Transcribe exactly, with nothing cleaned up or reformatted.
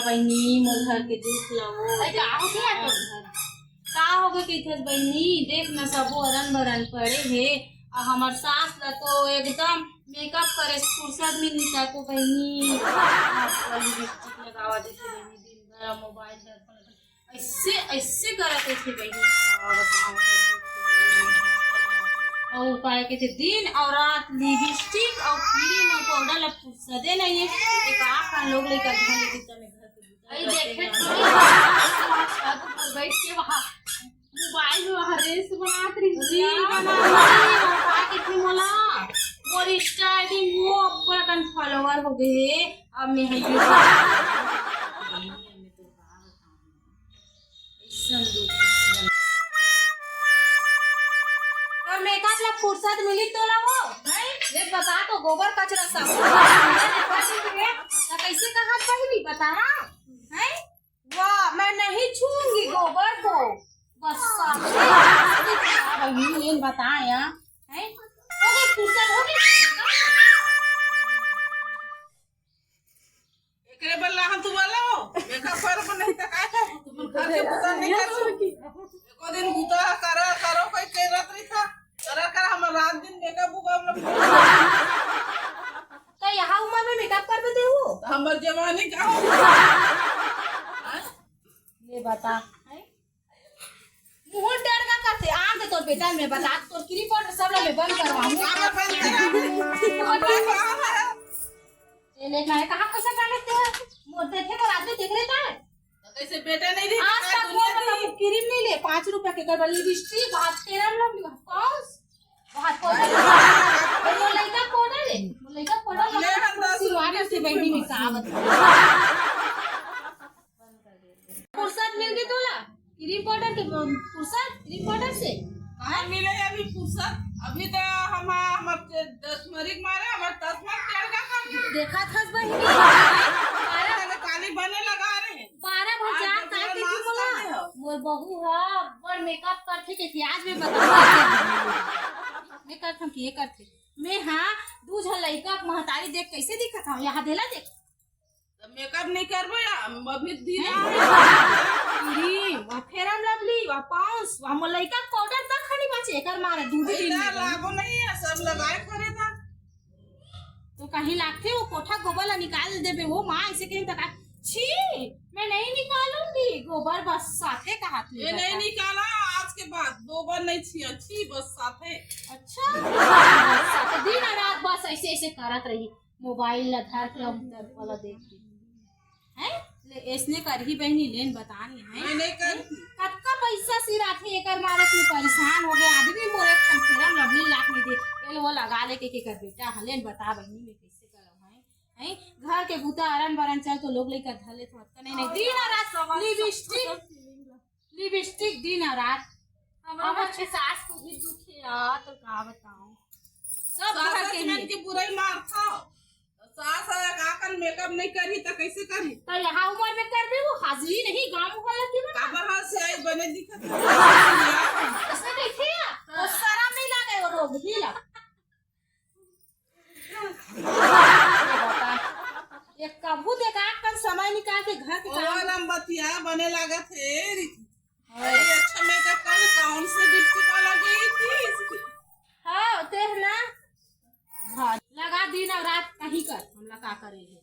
बहिनी, मोर घर के दुख ला वो। अरे, का होगे यार तोर घर? का होगे कहिथस बहिनी? देख ना, सबो अरन बरन पड़े हे। आ हमर सास ला तो एकदम मेकअप करे से फुर्सत भी नहीं ताको बहिनी। आजकल लिपस्टिक लगावा देथे बहिनी, दिन भर मोबाइल धर के ऐसे, ऐसे करत रहिथे बहिनी, का बतावं। अउ काय कहिथे, दिन अउ रात लिपस्टिक अउ क्रीम अउ पाउडर ला फुर्सते नहीं है। एक आँख कान लोग लइका धर लेथे, तब मैं घर के बुता अरे करते देखे हैं। तो, छत पर बैठ के वहाँ मोबाइल में वहाँ रील्स बनात रही। रील बनात रही, अउ का कहिथे मोला, मोर Insta ID में वो अब्बड़ अकन follower हो गए हे। अब मैं है ये अइसन दुख। तोर मेकअप ला फुर्सत मिली तोला वो, हैं? देख बता तो, गोबर कचरा सब। त कइसे कहत बहिनी, बता ना, हैं? वाह, मैं नहीं छूऊंगी गोबर को। बस सामने बहिनी, ये बताया, हैं? हो गई फुर्सत, हो गई। एकरे बर ला हम तू वाला हो, मेकअप कर को नहीं तकाय था, तुम घर के बुता नहीं कर सकी। एको दिन बुता करा, करो, कोई के रात नहीं था, करा, करा, हमर रात दिन मेकअप उकअप ला। तो यहाँ उम्र में मेकअप कर भी देहू? तो हमर जवानी का हो? ले बता, हैं? मुंह डर का करथे, आन दे तोर बेटा, मैं बता, तोर क्रीम पाउडर सब ला मैं बंद करवाऊँ। काबर बंद करा? ये लेना है, कहाँ पैसा का लेते हैं? मोर देखे, मोर आदमी देख लेता है। तो कैसे बेटा नहीं रही, आज तक वो मतलब क्रीम नहीं ले, पाँच रुपया के कर लिपस्टिक, आज तेरह में लग लिया, कौन? बहुत पाउडर। वो लइका पाउडर ले, वो लइका पाउडर ले, लगा हम दस सिलवा रुपया के से बहिनी में का बता। फुर्सत मिल गई तोला क्रीम पाउडर के, फुर्सत क्रीम पाउडर से? कहाँ मिले है अभी फुर्सत? अभी तो हम, हमर चश्मरी के मारे हमर चश्मा टेढ़ा कर दिए। देखा थस बहिनी, बारह पहले काली बने लगा रहे हैं। बारह भर आज जान का के मोला। मोर बहू हा बड़ मेकअप करथे के, के आज मैं बताऊँ। मैं करथम कि ये करथे। मैं हा दू झन लइका महतारी देख कैसे दिखत हूँ, यहाँ देला देख। तो मेकअप नहीं करबो या अभी दिन हैं? क्रीम, वह फेयर एंड लवली, वह पॉन्ड्स, वह मोर लइका पाउडर तक खाली बाचे, एकर मारे दू दू दिन में लागो नहीं है, सब लगाए करे था। तो कहीं लागथे वो कोठा गोबर ला निकाल देबे, वो माँ ऐसे कहीं तका, छी, मैं नहीं निकालूंगी, गोबर बस साथे कहत ये नहीं निकाला, आज के बाद दो बार नहीं छिया, छी बस साथे। अच्छा, बस साथे, दिन रात बस ऐसे ऐसे करत रही। मोबाइल ला धर के हम तरफा ला देख के। हैं? ले, ऐसने करही बहिनी, लेन बतानी है। मैं नहीं करती। कतका पैसा सिराथे एकर मारे में परेशान हो गया आदमी, मोर एक ठन फेरन लवली लाख नहीं दे। ये वो लगा ले के, के कर बेटा, हाँ, लेन बता बहिनी, मैं कैसे करब, हैं? हैं? घर के बुता अरन बरन चल तो लोग लेकर धर ले थोड़ा, नहीं, नहीं, दिन रात लिपस्टिक। लिपस्टिक दिन अउ रात। हमर हमर अच्छे सास को भी दुख है यार, तो का बताऊं। सब सास घर के मन लिए। के बुराई मारता। सास अगर आकर मेकअप नहीं करी तो कैसे करी? तो यहाँ उम्र में कर भी वो हाजिरी नहीं, गाँव वाला की बता। काबर हाथ से आई बने दिखत। ऐसा कैसे है? वो सारा मिला गए वो रोग ही लग। ये कभू देखा अपन समय निकाल के घर के काम। ओला लंबतिया बने लागत हे। हाँ। अरे अच्छा मेकअप कर, कौन से लिपस्टिक वाला गई थी? हाँ, ते है ना। हाँ, लगा दिन अउ रात कहीं कर, हमला का करे है।